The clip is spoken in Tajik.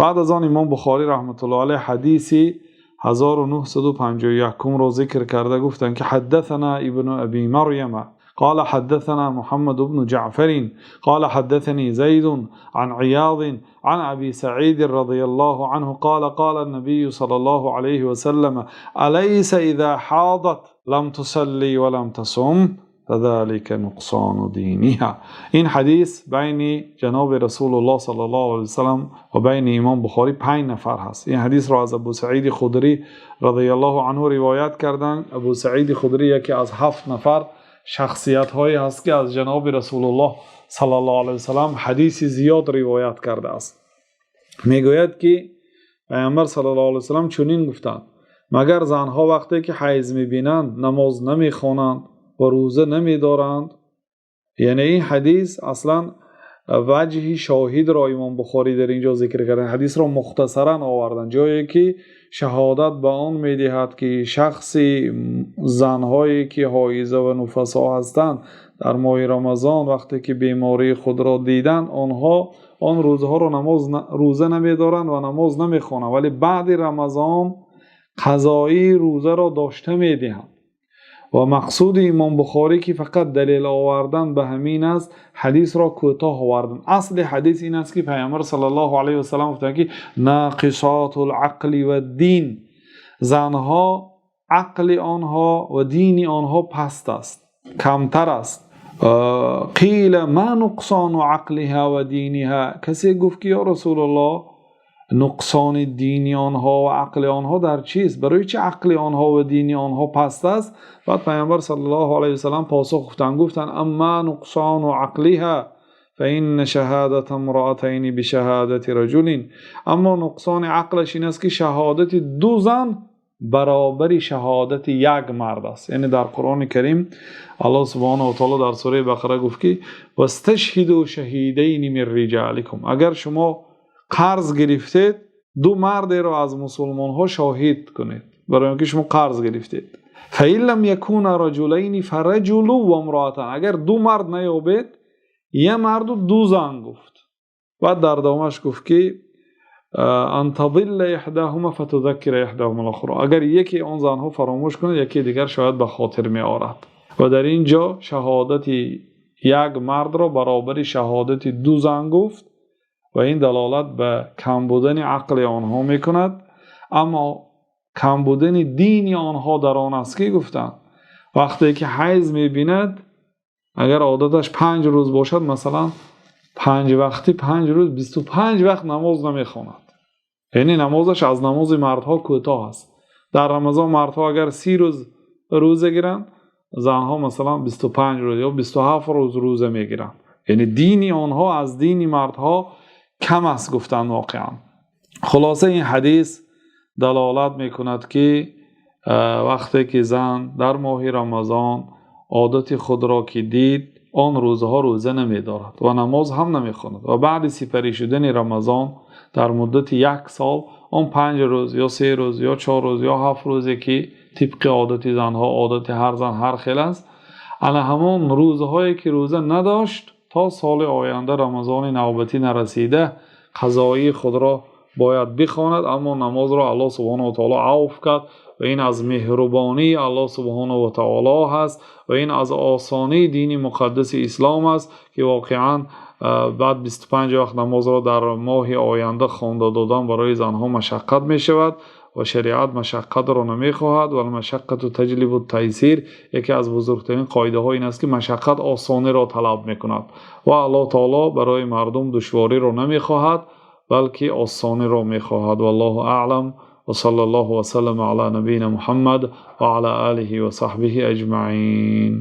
Баъд аз он Имом Бухорӣ раҳматуллоҳи алайҳи ҳадиси 1951-ро зикр карда гуфтанд, ки: حدثنا ابن أبي مريم قال حدثنا محمد بن جعفر قال حدثني زيد عن عياض عن أبي سعيد رضي الله عنه قال: قال النبي صلى الله عليه وسلم: أليس إذا حاضت لم تصل ولم تصم فذلك نقصان دينها. Ин ҳадис байни ҷаноби Расулуллоҳ саллаллоҳу алайҳи васаллам ва байни Имом Бухорӣ панҷ нафар ҳаст. Ин ҳадисро аз Абу Саиди Худрӣ разияллоҳу анҳу ривоят карданд. Абу Саиди Худрӣ яке аз ҳафт нафар шахсиятҳое ҳаст, ки аз ҷаноби Расулуллоҳ саллаллоҳу алайҳи васаллам ҳадиси зиёд ривоят кардааст. Мегӯяд, ки Паямбар саллаллоҳу алайҳи васаллам чунин гуфтанд: магар занҳо вақте ки ҳайз мебинанд, намоз намехонанд ва рӯза намедоранд? Яъне ин ҳадис аслан ваҷҳи шоҳидро Имом Бухорӣ дар ин ҷо зикр карданд. Ҳадисро мухтасаран оварданд, ҷое ки шаҳодат ба он медиҳад, ки шахси занҳое ки ҳоиза ва нуфасо ҳастанд, дар моҳи Рамазон вақте ки бемории худро диданд, онҳо он рӯзҳоро намоз, рӯза намедоранд ва намоз намехонанд, вале баъди Рамазон қазоии рӯзаро дошта медиҳанд. Ва мақсуди Имом Бухорӣ, ки фақат далел овардан ба ҳамин аст, ҳадисро кӯтоҳ овардан. Асли ҳадис ин аст, ки Паямбар саллаллоҳу алайҳи васаллам гуфтанд, ки ناقصات العقل والدين, занҳо ақли онҳо ва дини онҳо паст аст, камтар аст. قيل ما نقصان عقلها ودينها. Касе гуфт, ки ё Расулуллоҳ, нуқсони дини онҳо ва ақли онҳо дар чист? Барои чи ақли онҳо ва дини онҳо паст аст? Баъд Паямбар саллаллоҳу алайҳи васаллам посух гуфтанд, гуфтанд: أما نقصان عقلها فإن شهادة امرأتين بشهادة رجل. Аммо нуқсони ақлаш ин аст, ки шаҳодати ду зан баробари шаҳодати як мард аст. Яъне дар Қуръони Карим Аллоҳ субҳонаҳу ва таоло дар сураи Бақара гуфт, ки واستشهدوا شهيدين من رجالكم. Агар шумо қарз гирифтед, ду мардеро аз мусулмонҳо шоҳид кунед, барои он ки шумо қарз гирифтед. فإن لم يكونا رجلين فرجل وامرأتان. Агар ду мард наёбед, як марду ду зан гуфт. Баъд дар давомаш гуфт, ки أن تضل إحداهما فتذكر إحداهما الأخرى. Агар яке он занҳо фаромӯш кунад, яке дигар шояд ба хотир меорад. Ва дар ин ҷо шаҳодати як мардро баробари шаҳодати ду зан гуфт ва ин далолат ба кам будани ақли онҳо мекунад. Аммо кам будани дини онҳо дар он аст, ки гуфтанд, вақте ки ҳайз мебинад, агар одаташ 5 рӯз бошад, масалан, панҷ вақти, 5 рӯз, 25 вақт намоз намехонад. Яъне намозаш аз намози мардҳо кӯтоҳ аст. Дар Рамазон мардҳо агар 30 рӯз рӯза гиранд, занҳо масалан 25 рӯз ё 27 рӯз рӯза мегиранд. Яъне дини онҳо аз дини мардҳо кам аст, гуфтанд воқеан. Хулоса, ин ҳадис далолат мекунад, ки вақте ки зан дар моҳи Рамазон одати худро ки дид, он рӯзаҳо рӯза намедорад ва намоз ҳам намехонад ва баъди сипарӣ шудани Рамазон дар муддати як сол он 5 рӯз ё 3 рӯз ё 4 рӯз ё 7 рӯзе, ки тибқи одати занҳо, одати ҳар зан ҳар хел аст, ана ҳамон рӯзҳое ки рӯза надошт, то соли оянда Рамазони навбатӣ нарасида, қазоии худро бояд бихонад. Аммо намозро Аллоҳ субҳонаҳу ва таоло авф кард ва ин аз меҳрубонии Аллоҳ субҳонаҳу ва таоло ҳаст ва ин аз осонии дини муқаддаси ислом аст, ки воқеан баъд 25 вақт намозро дар моҳи оянда хонда додан барои занҳо машаққат мешавад ва шариат машаққатро намехоҳад. والمشقة تجلب التيسير. Яке аз бузургтарин қоидаҳо ин аст, ки машаққат осониро талаб мекунад ва Аллоҳ таоло барои мардум душвориро намехоҳад, балки осониро мехоҳад. والله أعلم وصلى الله وسلم على نبينا محمد وعلى آله وصحبه أجمعين.